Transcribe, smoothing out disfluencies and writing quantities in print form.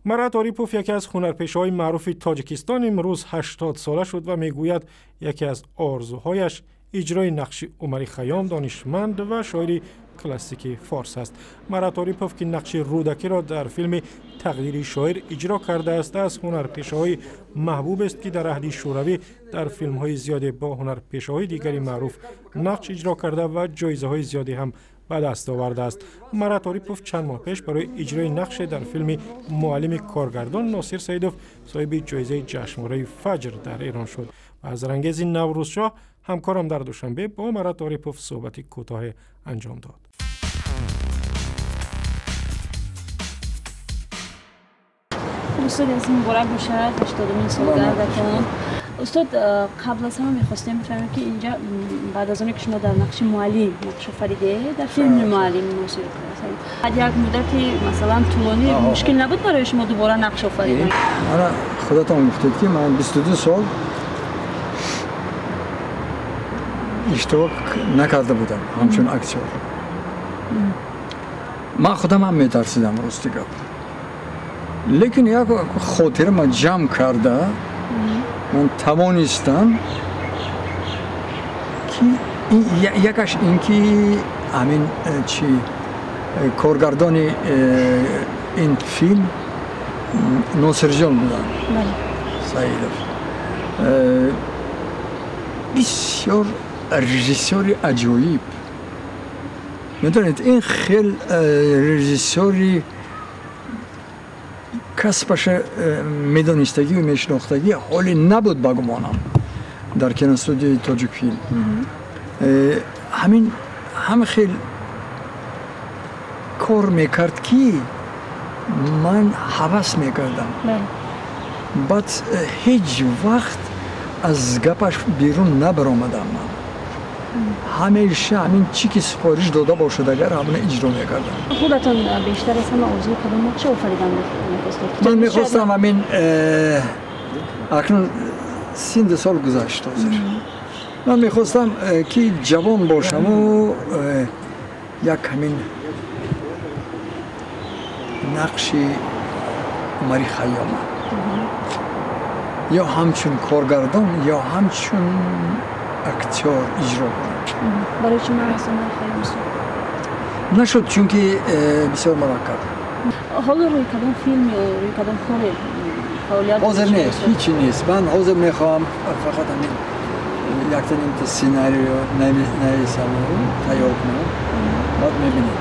Марат Орипов яке аз ҳунарпешаҳои маъруфи Тоҷикистон имрӯз 80 сола шуд ва мегӯяд, яке аз орзуҳояш иҷрои нақши Умари Хайём, донишманд ва шоири классики форс аст. Марат Орипов, ки нақши Рӯдакиро дар филми «Тақдири шоир» иҷро кардааст, аз ҳунарпешаҳои маҳбубест, ки дар аҳди Шӯравӣ дар филмҳои зиёде бо ҳунарпешаҳои дигари маъруф нақш иҷро карда ва ҷоизаҳои зиёде ҳам ба даст овардааст. Марат Орипов чанд моҳ пеш барои иҷрои нақше дар филми «Муаллими» коргардон Носир Саидов соҳиби ҷоизаи ҷашнвораи Фаҷр дар Эрон шуд. Ва аз Рангези Наврӯзшоҳ ҳамкорам дар Душанбе бо Марат Орипов суҳбати кӯтоҳе анҷом дод. Устод, аз муборак бошад 80-умин солгардатон. Устод, қабл аз ҳама мехостем бифаҳмем, ки инҷа баъд аз оне ки шумо дар нақши муаллим нақш офаридед, дар филми «Муаллим» Носир, баъд як муддати масалан тӯлонӣ мушкил набуд барои шумо дубора нақш офаридан? Ана худатон гуфтед, ки ман 22 сол иштирок накарда будам ҳамчун актёр. Ман худам ҳам метарсидам, рости гап, лекин як хотирама ҷамъ карда ман тавонистам, ки якаш ин ки ҳамин чи коргардони ин филм Носирҷон буданд, Саидов, бисёр режиссёри аҷоиб. Медонед, ин хел режиссёри касбаша медонистагию мешинохтагӣ ҳоле набуд, ба гумонам, дар киностудияи «Тоҷикфилм». Ҳамин ҳам хел кор мекард, ки ман ҳавас мекардам. Баъд ҳеҷ вақт аз гапаш берун набаромадам. Ман ҳамеша ҳамин чӣ ки супориш дода бошад, агар ҳамона иҷро мекардам. Худатон бештар аз ҳама орзуи кадом нақша офаридан мехостед? Ман мехостам ҳамин, акнун 32 сол гузашт ҳозир, ман мехостам, ки ҷавон бошаму як ҳамин нақши Умари Хайёма ё ҳамчун коргардон, ё ҳамчун актёр иҷро кунам. Барои чӣ ман аз Умари Хайём нашуд? Чунки бисёр мураккаб. Ҳоло рӯи кадом филм ё рӯи кадом коре фаъолият? Ҳозир нест, ҳичи нест. Ман ҳозир мехоҳам фақат ҳамин якта нимта сценарио нависаму тайёр кунам, баъд мебинем.